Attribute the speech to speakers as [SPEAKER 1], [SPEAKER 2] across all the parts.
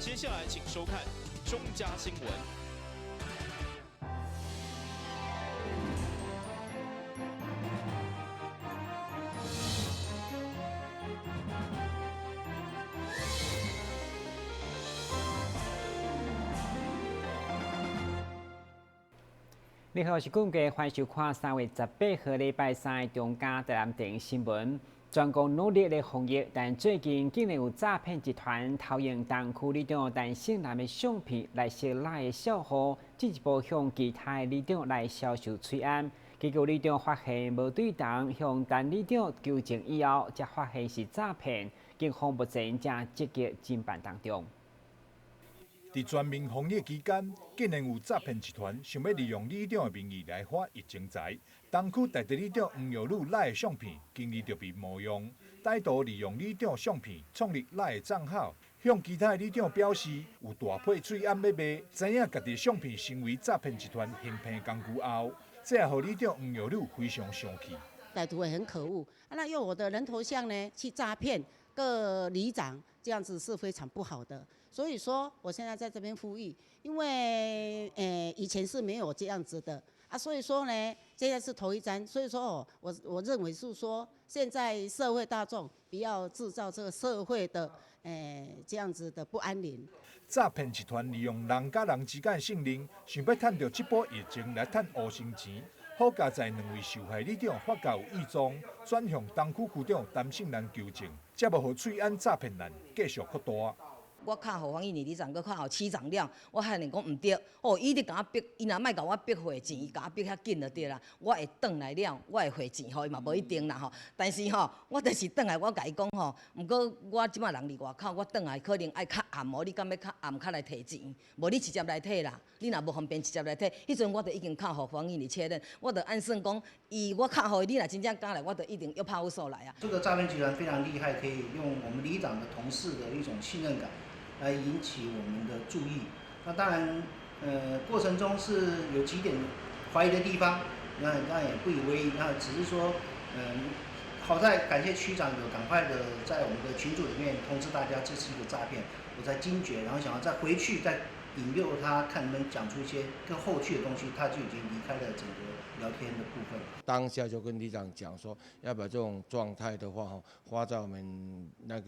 [SPEAKER 1] 接下來請收看中嘉新聞。
[SPEAKER 2] 你好，我是冠傑，歡迎收看3月18號禮拜三的中嘉台南電新聞。全國努力咧防疫，但最近竟然有詐騙集團偷用東區里長陳勝男的相片來設賴的帳號，進一步向其他的里長來銷售喙罨。結果里長發現無對路，向陳里長求證以後，才發現是詐騙。警方目前正積極偵辦當中。
[SPEAKER 3] 佇全面防疫期間，竟然有詐騙集團想欲利用里長的名義來發疫情財。東區大直里長黃玉女賴的相片，今日就被冒用，歹徒利用里長相片創立賴的帳號，向其他的里長表示有大批喙罨欲賣，知影家己相片成為詐騙集團行騙工具後，這也予里長黃玉女非常生氣。
[SPEAKER 4] 歹徒也很可惡，那用我的人頭像呢去詐騙各里長，這樣子是非常不好的。所以說，我現在在這邊呼籲，因為以前是沒有這樣子的啊，所以說呢，這個是頭一單，所以說哦，我認為是說，現在社會大眾不要製造這個社會的這樣子的不安寧。
[SPEAKER 3] 詐騙集團利用人佮人之間的信任，想欲趁著這波疫情來趁烏生錢。好佳哉兩位受害里長發覺有異狀，轉向東區區長陳勝男求證，才無予喙罨詐騙案繼續擴大。
[SPEAKER 5] 我敲予黃義里長，閣敲予市長了，我遐爾講毋對，哦，伊一直共我逼，伊若莫共我逼匯錢，伊共我逼遐緊就對啦。我會轉來了，我會匯錢予伊嘛無一定啦吼。但是吼，我就是轉來，我共伊講吼，毋過我這擺人佇外口，我轉來可能愛較暗哦，你敢欲較暗較來提錢？無你直接來提啦，你若無方便直接來提，彼陣我就已經敲予黃義里確認，我就按算講，伊我敲予伊，你若真正敢來，我就一定約派出所來啊。
[SPEAKER 6] 這個詐騙集團非常厲害，可以用我們里長的同事的一種信任感，來引起我們的注意。那當然，過程中是有幾點懷疑的地方，那當然也不以為意。那只是說，好在感謝區長有趕快的在我們的群組裡面通知大家這是一個詐騙，我才驚覺，然後想要再回去再引誘他，看能不能講出一些更後續的東西，他就已經離開了整個聊天的部分。
[SPEAKER 7] 當下就跟里長講說，要把這種狀態的話，發在我們那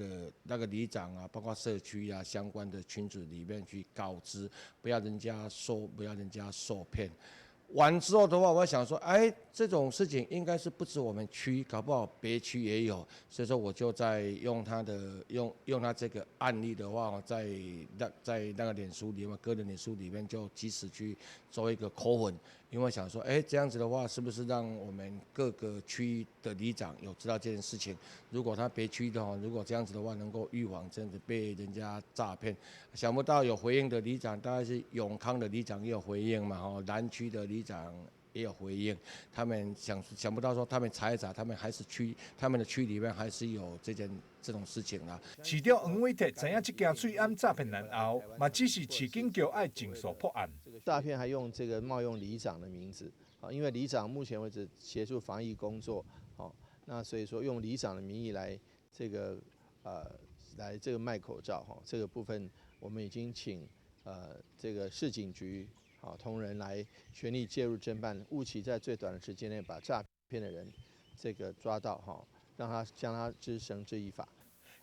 [SPEAKER 7] 個里長啊，包括社區啊相關的群組裡面去告知，不要人家受騙。完之後的話，我想說，哎，這種事情應該是不止我們區，搞不好別區也有，所以說我就在用他的用用他這個案例的話，在那個臉書裡面，個人臉書裡面就及時去做一個 po 文，因為想說，哎，這樣子的話，是不是讓我們各個區的里長有知道這件事情？如果他別區的話，如果這樣子的話，能夠預防這樣子被人家詐騙。想不到有回應的里長，大概是永康的里長也有回應嘛，吼，南區的里長也有回應，他們想不到說，他們查一查，他們還是區，他們的區裡面還是有這種事情啦。
[SPEAKER 3] 市長黃偉哲知影這件喙罨詐騙案後，嘛指示市警局愛盡速破案。
[SPEAKER 8] 詐騙還用這個冒用里長的名字，啊，因為里長目前為止協助防疫工作，好，那所以說用里長的名義來這個賣口罩，哈，這個部分我們已經請這個市警局。好，同仁來全力介入偵辦，務期在最短的時間內把詐騙的人這個抓到，哈，讓他將他之繩之以法。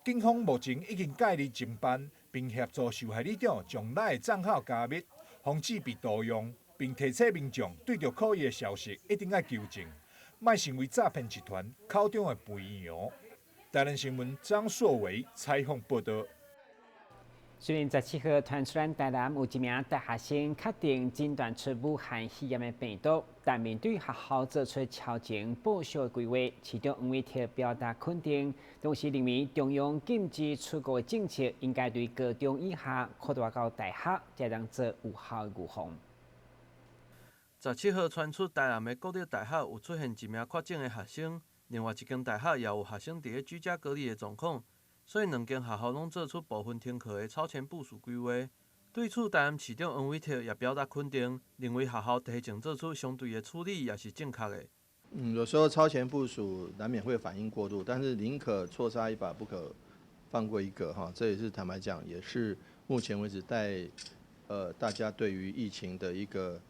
[SPEAKER 3] 警方目前已經介入偵辦，並協助受害里長將賴帳號加密，防止被盜用，並提醒民眾對著可疑的消息一定愛求證，莫成為詐騙集團口中的肥羊。台南新聞張碩偉採訪報導。
[SPEAKER 2] 雖然17號傳出咱台南有一名大學生確定診斷出武漢肺炎的病毒，但面對學校做出超前部署的規劃，市長黃偉哲表達肯定，同時認為中央禁止出國的政策應該對高中以下擴大到大學，才能做有效的預防。
[SPEAKER 9] 17號傳出台南的國立大學有出現一名確診的學生，另外一間大學也有學生佇咧居家隔離的狀況。所以兩間學校攏做出部分停課的超前部署規劃。對此，台南市長黃偉哲也表達肯定，認為學校提前做出相對的處理也是正確的。
[SPEAKER 8] 有時候超前部署難免會反應過度，但是寧可錯殺一把，不可放過一個哈。這也是坦白講，也是目前為止帶大家對於疫情的一個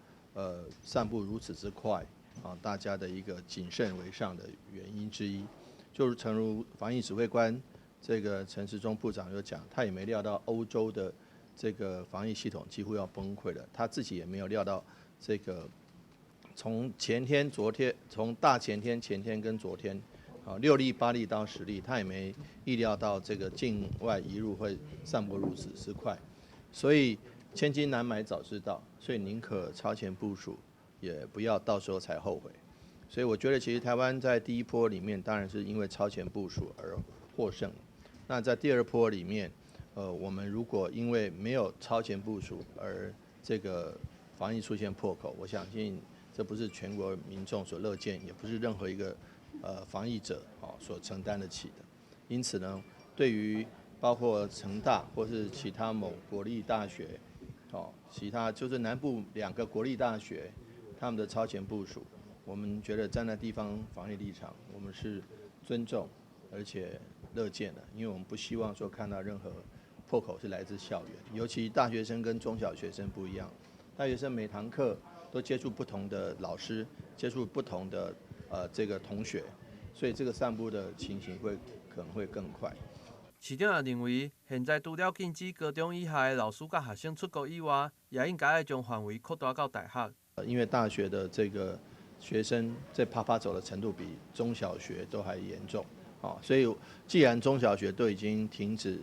[SPEAKER 8] 散布如此之快啊，大家的一個謹慎為上的原因之一，就是誠如防疫指揮官這個陳時中部長有講，他也沒料到歐洲的這個防疫系統幾乎要崩潰了，他自己也沒有料到這個從前天、昨天，從大前天、前天跟昨天，啊6例、8例到10例，他也沒意料到這個境外移入會散播如此之快，所以千金難買早知道，所以寧可超前部署，也不要到時候才後悔。所以我覺得其實台灣在第一波裡面，當然是因為超前部署而獲勝。那在第二波裡面，我們如果因為沒有超前部署而這個防疫出現破口，我相信這不是全國民眾所樂見，也不是任何一個防疫者所承擔得起的。因此呢，對於包括成大或是其他某國立大學，其他就是南部兩個國立大學，他們的超前部署，我們覺得站在地方防疫立場，我們是尊重而且樂見的，因為我們不希望說看到任何破口是來自校園，尤其大學生跟中小學生不一樣，大學生每堂課都接觸不同的老師，接觸不同的這個同學，所以這個散布的情形會可能會更快。
[SPEAKER 9] 市長也認為，現在除了禁止高中以下的老師佮學生出國以外，也應該愛將範圍擴大到大學。
[SPEAKER 8] 因為大學的這個學生在趴趴走的程度比中小學都還嚴重，所以既然中小學都已經停止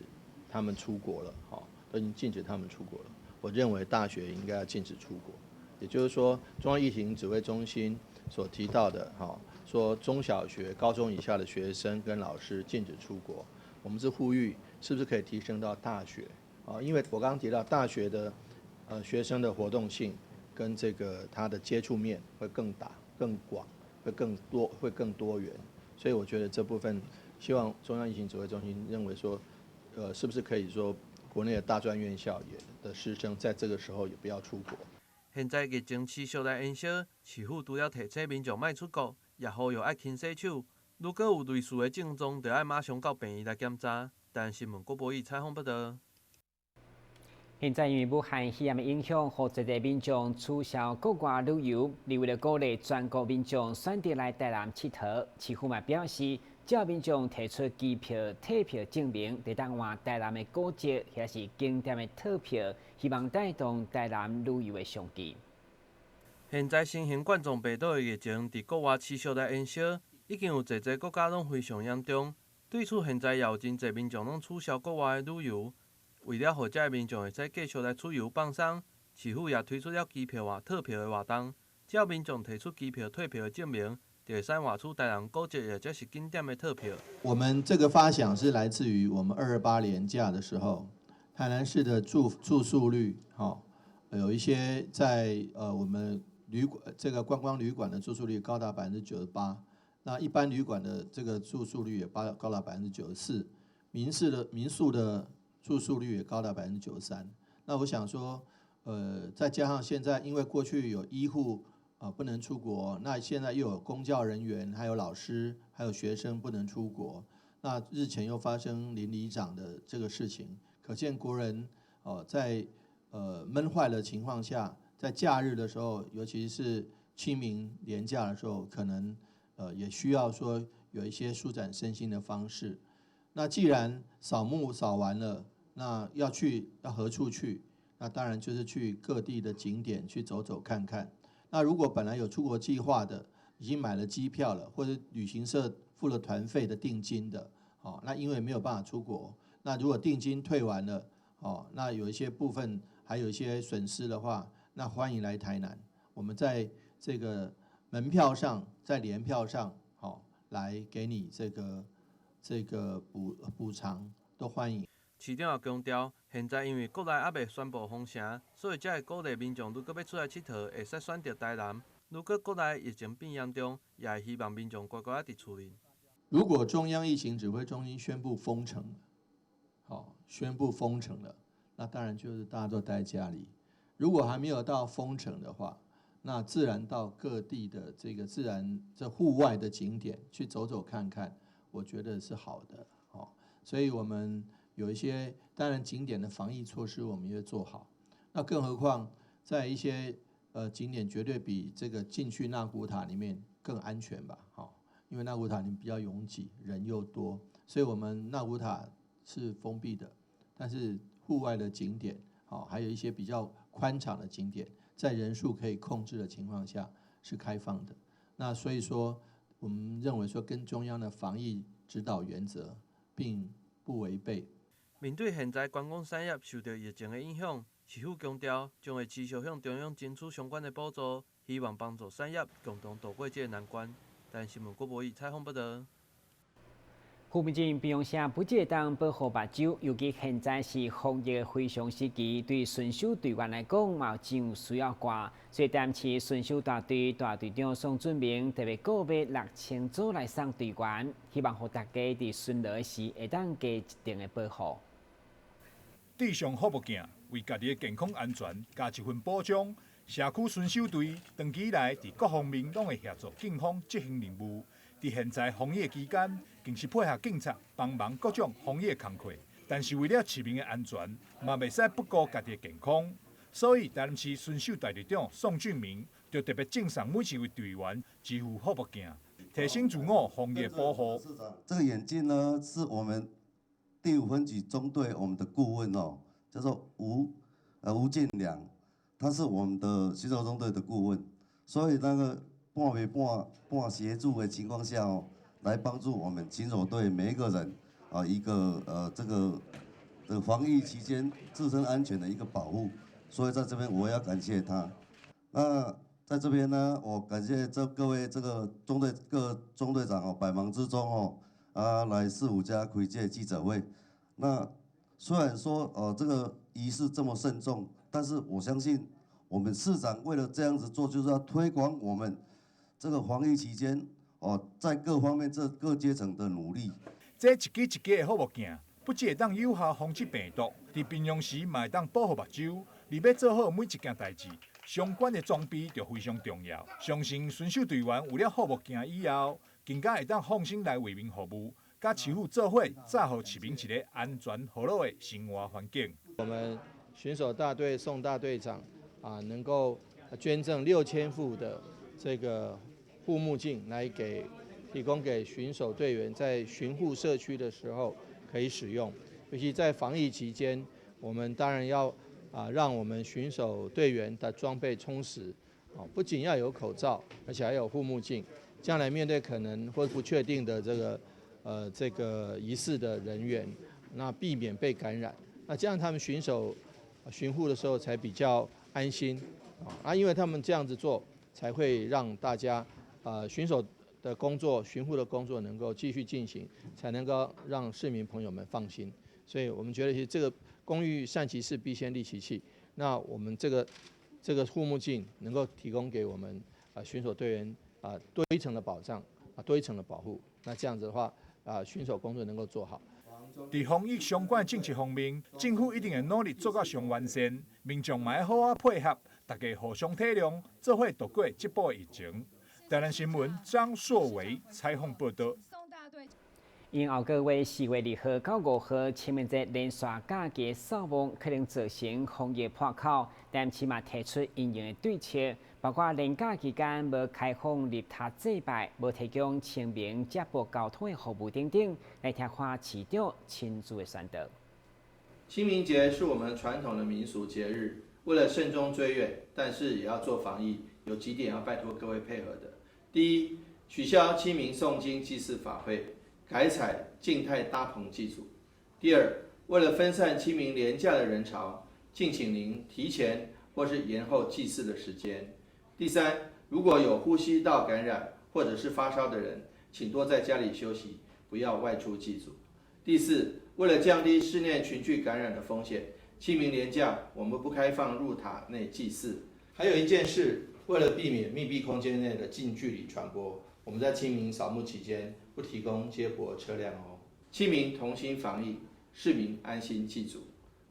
[SPEAKER 8] 他們出國了，都已經禁止他們出國了，我認為大學應該要禁止出國。也就是說，中央疫情指揮中心所提到的，說中小學、高中以下的學生跟老師禁止出國，我們是呼籲，是不是可以提升到大學？啊，因為我剛剛提到大學的，學生的活動性跟這個他的接觸面會更大、更廣、會更多、會更多元，所以我覺得這部分希望中央疫情指揮中心認為說，是不是可以說國內的大專院校也的師生在這個時候也不要出國？
[SPEAKER 9] 現在疫情持續來延燒，市府除了提醒民眾莫出國，也呼籲愛勤洗手。如果有類似的症狀，就愛馬上到病院來檢查。台新聞郭博義採訪報導。
[SPEAKER 2] 現在因為武漢肺炎的影響，予濟濟民眾取消國外旅遊，而為了鼓勵全國民眾選擇來台南𨑨迌，市府嘛表示，只要民眾提出機票退票證明，會當換台南的古蹟或是景點的套票，希望帶動台南旅遊的商機。
[SPEAKER 9] 現在新型冠狀病毒的疫情佇國外持續來延燒，已經有濟濟國家攏非常嚴重。對此，現在也有真濟民眾攏取消國外的旅遊。為了予遮的民眾會使繼續來出遊放鬆，市府也推出了機票換套票的活動。只要民眾提出機票退票的證明，就會使換取台南古蹟或者是景點的套票。
[SPEAKER 8] 我們這個發想是來自於我們228連假的時候，台南市的住宿率，有一些在我們旅館這個觀光旅館的住宿率高達98%，那一般旅館的這個住宿率也高達94%，民宿的住宿率也高達93%。那我想說，再加上現在因為過去有醫護不能出國，那現在又有公教人員、還有老師、還有學生不能出國，那日前又發生林里長的這個事情，可見國人在悶壞的情況下，在假日的時候，尤其是清明連假的時候，可能也需要說有一些舒展身心的方式。那既然掃墓掃完了，那要去要何處去？那當然就是去各地的景點去走走看看。那如果本來有出國計劃的，已經買了機票了，或者旅行社付了團費的定金的，那因為沒有辦法出國，那如果定金退完了，那有一些部分還有一些損失的話，那歡迎來台南，我們在這個門票上，在聯票上，來給你這個補償都歡迎。
[SPEAKER 9] 市長也強調，現在因為國內猶未宣布封城，所以才會鼓勵民眾如果欲出來𨑨迌，會使選擇台南。如果國內疫情變嚴重，也會希望民眾乖乖佇厝裡。
[SPEAKER 8] 如果中央疫情指揮中心宣布封城，好，宣布封城了，那當然就是大家都待家裡。如果還沒有到封城的話，那自然到各地的這個自然這戶外的景點去走走看看，我覺得是好的。所以我們有一些當然景點的防疫措施，我們也做好。那更何況在一些景點，絕對比這個進去納骨塔裡面更安全吧？好，因為納骨塔裡面比較擁擠，人又多，所以我們納骨塔是封閉的，但是戶外的景點，好，還有一些比較寬敞的景點，在人數可以控制的情況下是開放的。那所以說，我們認為說跟中央的防疫指導原則並不違背。
[SPEAKER 9] 面對現在觀光產業受著疫情的影響，市府強調將會持續向中央爭取相關的補助，希望幫助產業共同渡過這个難關。台視新聞郭博義採訪報導。
[SPEAKER 2] 胡明鎮平常時不只會當保護目睭，尤其現在是防疫的非常時期，對巡守隊員來講嘛真有需要掛。所以，台南市巡守大隊大隊長宋俊明特別購買6000組來送隊員，希望予大家佇巡邏時會當加一定的保護。
[SPEAKER 3] 戴上護目鏡，為家己的健康安全加一份保障。社區巡守隊長期以來佇各方面攏會協助警方執行任務。佇現在防疫期間，更是配合警察幫忙各種防疫工課。但是為了市民的安全，嘛袂使不顧家己的健康。所以台南市巡守大隊長宋俊明就特別贈送每一位隊員一副護目鏡，提升自我防疫保護。
[SPEAKER 10] 這個眼鏡呢，是我們第五分局中隊我們的顧問哦，叫做吳進良，他是我們的巡守中隊的顧問，所以那個半賣半半協助的情況下哦，來幫助我們巡守隊每一個人啊一個這個的防疫期間自身安全的一個保護，所以在這邊我要感謝他。那在這邊呢，我感謝這各位這個中隊各中隊長哦，百忙之中哦啊來市府家開這記者會。那雖然說這個儀式這麼慎重，但是我相信我們市長為了這樣子做，就是要推廣我們這個防疫期間哦，在各方面這各階層的努力。
[SPEAKER 3] 這一支一支的護目鏡，不只會當有效防止病毒，佇平常時嘛會當保護目睭。而欲做好每一件代誌，相關的裝備就非常重要。相信巡守隊員有了護目鏡以後，更加會當放心來為民服務，佮市府做伙，造予市民一个安全和樂的生活環境。
[SPEAKER 8] 我們巡守大隊宋大隊長啊，能夠捐贈6000副的這個護目鏡來給提供給巡守隊員在巡護社區的時候可以使用。尤其在防疫期間，我們當然要啊讓我們巡守隊員的裝備充實，啊不僅要有口罩，而且還有護目鏡。將來面對可能或不確定的這個疑似的人員，那避免被感染。那這樣他們巡守巡護的時候才比較安心啊，因為他們這樣子做，才會讓大家巡守的工作、巡護的工作能夠繼續進行，才能夠讓市民朋友們放心。所以我們覺得其實這個工欲善其事，必先利其器。那我們這個護目鏡能夠提供給我們巡守隊員啊多一層的保障啊多一層的保護。那這樣子的話啊巡守工作能夠做好。
[SPEAKER 3] 佇防疫相關政策方面，政府一定會努力做到上完善，民眾嘛愛好好配合，大家互相體諒，做伙渡過這波疫情。台南新聞張碩維採訪報導。
[SPEAKER 2] 因後個月4月2號到5號清明節連續假期掃墓，可能造成防疫破口，但起碼提出因應的對策，包括連假期間無開放入塔祭拜，無提供清明接駁交通的服務等等，來聽看市長親自的宣導。
[SPEAKER 8] 清明節是我們傳統的民俗節日，為了慎終追遠，但是也要做防疫，有幾點要拜託各位配合的。第一，取消清明誦經祭祀法會，改採靜態搭棚祭祖。第二，為了分散清明連假的人潮，敬請您提前或是延後祭祀的時間。第三，如果有呼吸道感染或者是發燒的人，請多在家裡休息，不要外出祭祖。第四，為了降低室內群聚感染的風險，清明連假我們不開放入塔內祭祀。還有一件事，為了避免密閉空間內的近距離傳播，我們在清明掃墓期間不提供接駁車輛哦。清明同心防疫，市民安心祭祖，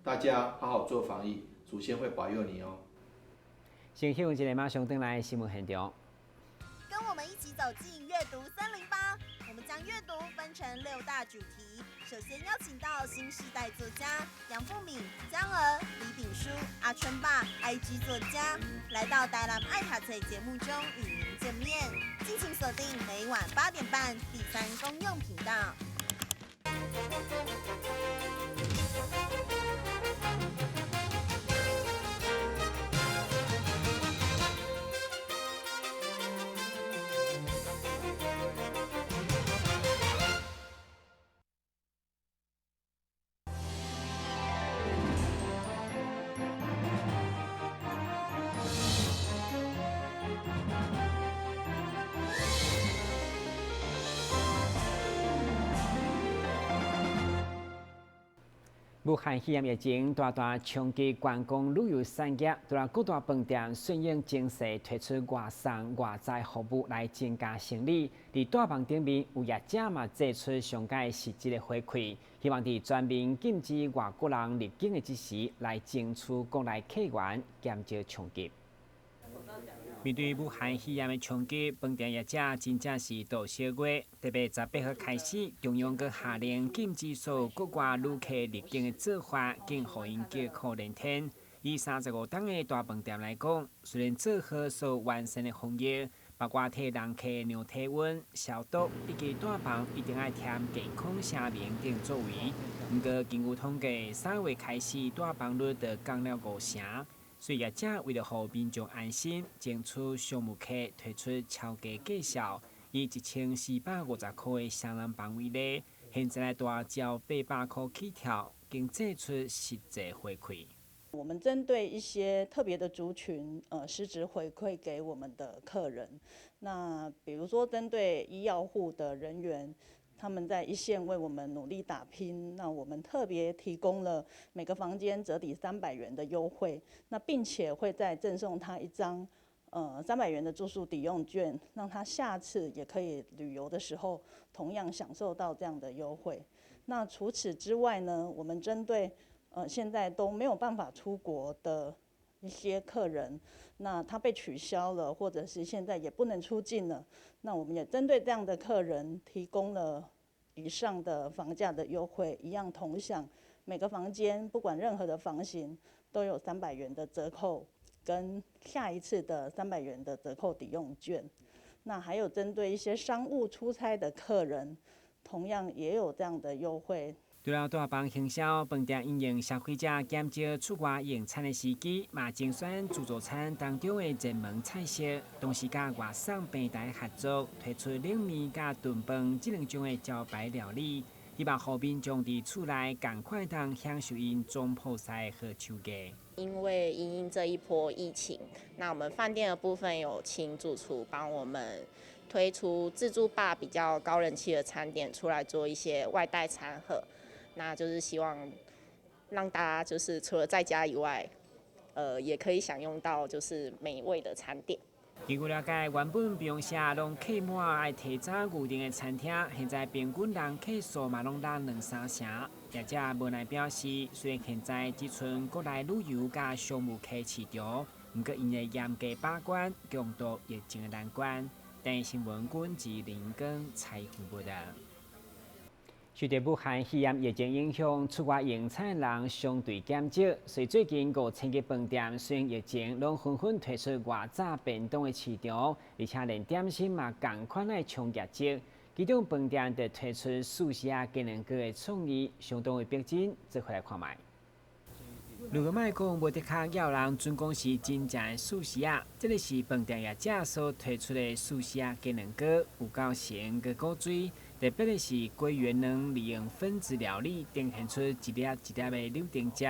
[SPEAKER 8] 大家好好做防疫，祖先會保佑你哦。
[SPEAKER 2] 先休息一下，馬上轉來新聞現場。
[SPEAKER 11] 跟我們一起走進閱讀308，我們將享阅读分成六大主题，首先邀请到新世代作家杨富敏、江娥、李炳书、阿春爸、IG 作家来到台南爱塔册节目中与您见面，敬请锁定每晚8点半第三公用频道。
[SPEAKER 2] 武汉肺炎疫情大大冲击观光旅游产业，除了各大饭店顺应情势推出外送外载服务来增加生意，伫大房顶面有业者嘛祭出上佳实质的回馈，希望伫全面禁止外国人入境的之时，来争取国内客源，减少冲击。面对武汉肺炎的冲击，饭店业者真正是倒小月。特别18号开始，中央阁下令禁止所有国外旅客入境的做法，更予𪜶叫苦连天。以35栋的大饭店来讲，虽然做好所有完善的防疫，包括替人客量体温、消毒，以及大房一定爱填健康声明等作为。毋过根据统计，3月开始大房率就降了5成。所以业者为了予民众安心，争取商务客推出超低价数，以1450块的双人房为例，现在大招800块起跳，经祭出实际回馈。
[SPEAKER 12] 我们针对一些特别的族群，实质回馈给我们的客人。那比如说，针对医药护的人员，他们在一线为我们努力打拼，那我们特别提供了每个房间折抵300元的优惠，那并且会再赠送他一张300元的住宿抵用券，让他下次也可以旅游的时候同样享受到这样的优惠。那除此之外呢，我们针对现在都没有办法出国的一些客人，那他被取消了，或者是现在也不能出境了，那我们也针对这样的客人提供了以上的房价的优惠，一样同享每个房间，不管任何的房型都有300元的折扣，跟下一次的300元的折扣抵用券。那还有针对一些商务出差的客人，同样也有这样的优惠。
[SPEAKER 2] 除了大房行销，饭店因应消费者减少出外用餐的时机，嘛精选自助餐当中的热门菜色，同时佮外送平台合作，推出冷面佮炖饭这两种的招牌料理，希望予民众伫厝内仝款通享受𪜶总铺师的好手艺。
[SPEAKER 13] 因为因应这一波疫情，那我们饭店的部分有请主厨帮我们推出自助吧比较高人气的餐点出来做一些外带餐盒。那就是希望让大家就是除了在家以外，也可以享用到就是美味的餐点。
[SPEAKER 2] 根据了解，原本平常时拢客满爱提早预订的餐厅，现在平均人客数嘛拢落2、3成。业者无奈表示，虽然现在只賰国内旅游佮商务客市场，毋过𪜶会严格把关，共渡疫情的难关。电视新闻阮志林根采访报道。受到武汉肺炎疫情影响，出外用餐的人相对减少，所以最近5000间饭店虽然疫情，拢纷纷推出外炸便当的市场，而且连点心嘛仝款来冲业绩。其中饭店就推出素食鸡卵糕的创意，相当的逼真，做伙来看觅。如果莫讲，无的确有人准讲是真正的素食仔，这个是饭店业者所推出的素食鸡卵糕，有够鲜阁古锥。特别的是，桂圆卵利用分子料理呈现出一粒一粒的柳丁汁。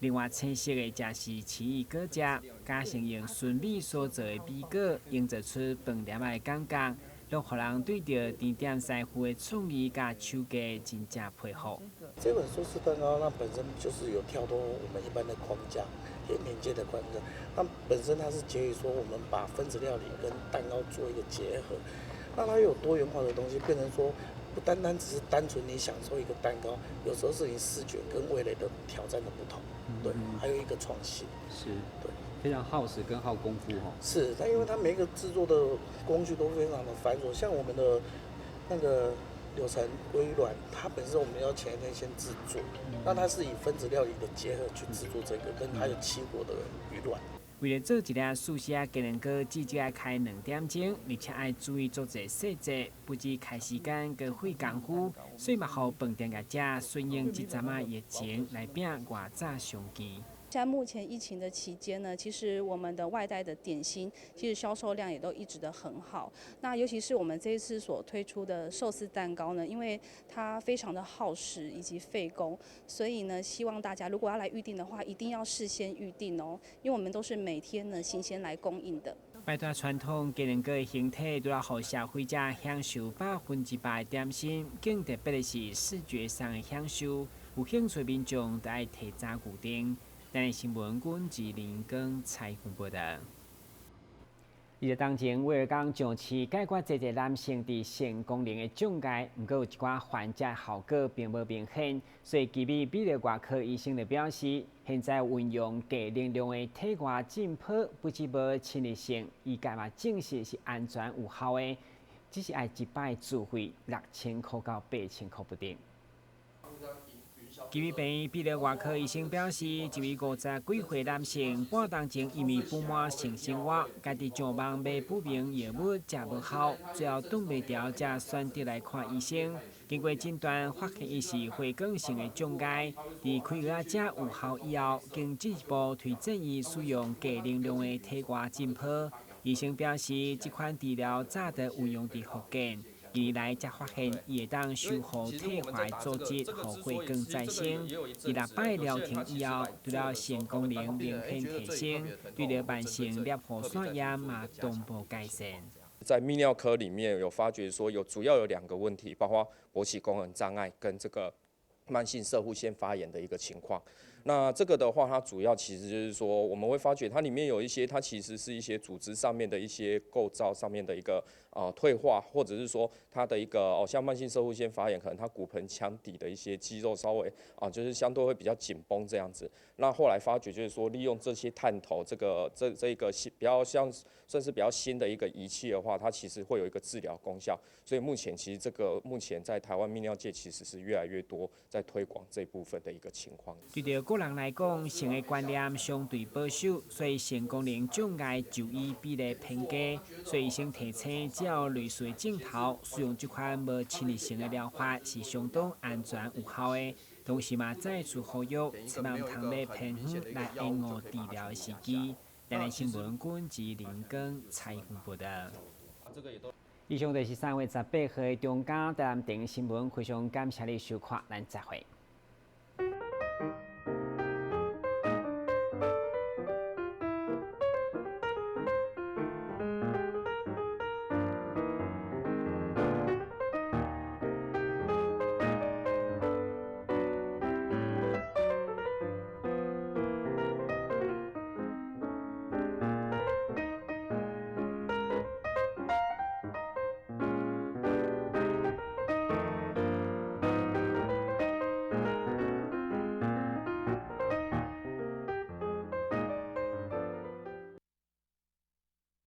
[SPEAKER 2] 另外，青色的则是奇异果汁，加上用纯米所做的米果，营造出饭粒的感觉，拢予人对著甜点师傅的创意佮手艺真正佩服。
[SPEAKER 14] 这款寿司蛋糕，它本身就是有跳脱我们一般的框架，甜点界的框架。它本身它是介于说，我们把分子料理跟蛋糕做一个结合，那它有多元化的东西，变成说不单单只是单纯你享受一个蛋糕，有时候是你视觉跟味蕾的挑战的不同，对，还有一个创新，
[SPEAKER 15] 是，对，非常耗时跟耗功夫哈。
[SPEAKER 14] 是，但因为它每一个制作的工具都非常的繁琐，像我们的那个柳橙鲑鱼卵，它本身我們要前一天先製作，那它是以分子料理的結合去製作這個，跟還有奇異果的魚卵。
[SPEAKER 2] 為著做一粒壽司仔雞卵糕，至少愛開2點鐘，而且愛注意足濟細節，不止開時間，閣費工夫，所以嘛，予飯店業者順應這陣仔疫情來拼外炸商機。
[SPEAKER 12] 在目前疫情的期間呢，其實我們的外帶的點心，其實銷售量也都一直的很好。那尤其是我們這一次所推出的壽司蛋糕呢，因為它非常的耗時以及費工，所以呢，希望大家如果要來預訂的話，一定要事先預訂哦，因為我們都是每天呢新鮮來供應的。
[SPEAKER 2] 擺脫傳統雞卵糕的形體，除了予消費者享受100%的點心，更特別的是視覺上的享受。有興趣民眾就愛提早預訂。台視新聞，阮志林光採訪報導。伊個當前威而鋼上市解決濟濟男性佇性功能的障礙，毋過有一寡患者效果並無明顯，所以奇美泌尿外科醫生就表示，現在運用低能量的體外震波，不只無侵入性，醫界嘛證實是安全有效的，只是愛一擺自費6000塊到8000塊不等。奇美病院泌尿外科醫生表示，一位50幾歲男性，半冬前因為不滿性生活，家己上網買不明藥物食無效，最後擋袂牢，才選擇來看醫生。經過診斷，發現伊是血管性的障礙，佇開藥食有效以後，經進一步推薦伊使用低能量的體外震波。醫生表示，這款治療早就運用佇福建。近年來才發現，伊會當修復退化組織，予血管再生。佇六擺療程以後，除了性功能明顯提升，對著慢性攝護腺炎嘛同步改善。
[SPEAKER 16] 在泌尿科裡面有發覺說有主要有兩個問題，包括勃起功能障礙跟這個慢性攝護腺發炎的一個情況。那這個的話，它主要其實就是說，我們會發覺它裡面有一些，它其實是一些組織上面的一些構造上面的一個退化，或者是說它的一個哦，像慢性攝護腺發炎，可能它骨盆腔底的一些肌肉稍微啊，就是相對會比較緊繃這樣子。那後來發覺就是說，利用這些探頭，這個這這個新比較像算是比較新的一個儀器的話，它其實會有一個治療功效。所以目前其實這個目前在台灣泌尿界其實是越來越多在推廣這部分的一個情況。
[SPEAKER 2] 對個人來講，性的觀念相對保守，所以性功能障礙就醫比例偏低。所以醫生提醒，只要類似的症頭，使用這款無侵入性的療法是相當安全有效的。同時嘛，再次呼籲，千萬毋通買偏方來延誤治療的時機。台視新聞，阮志林光採訪報導。以上就是3月18號的中嘉台南電視新聞，非常感謝你收看，咱再會。